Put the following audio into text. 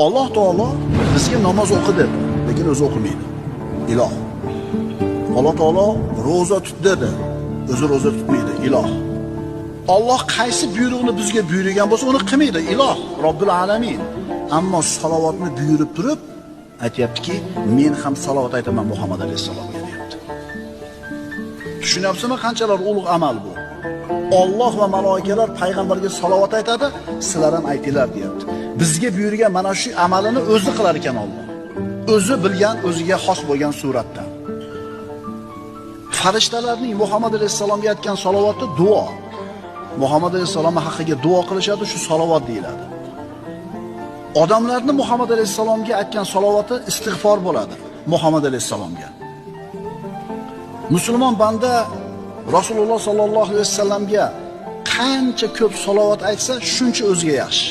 Alloh taolo bizga namoz o'qi dedi, lekin o'zi o'qimaydi. Iloh. Alloh taolo ro'za tut dedi, o'zi ro'za tutmaydi. Iloh. Alloh qaysi buyruqni bizga buyurgan bo'lsa, uni qilmaydi. Iloh, Robbil alamin. Ammo salovatni buyurib turib aytayaptiki, men ham salovat aytaman Muhammad alayhisalomga deyapti. Tushunyapsizmi qanchalar ulug' amal bu? Alloh va maloikalar payg'ambarga salovat aytadi, sizlar ham aytinglar deyapti. Bizga buyurgan mana shu amalini o'zi qilar ekan Alloh. O'zi bilgan, o'ziga xos bo'lgan suratda. Farishtalarning Muhammad alayhisalomga aytgan salovati duo. Muhammad alayhisalomning haqqiga duo qilishadi, shu salovat deyiladi. Odamlarni Muhammad alayhisalomga aytgan salovati istig'for bo'ladi Muhammad alayhisalomga. Musulmon banda Rasululloh sallallohu alayhi vasallamga qancha ko'p salovat aytsa, shuncha o'ziga yaxshi.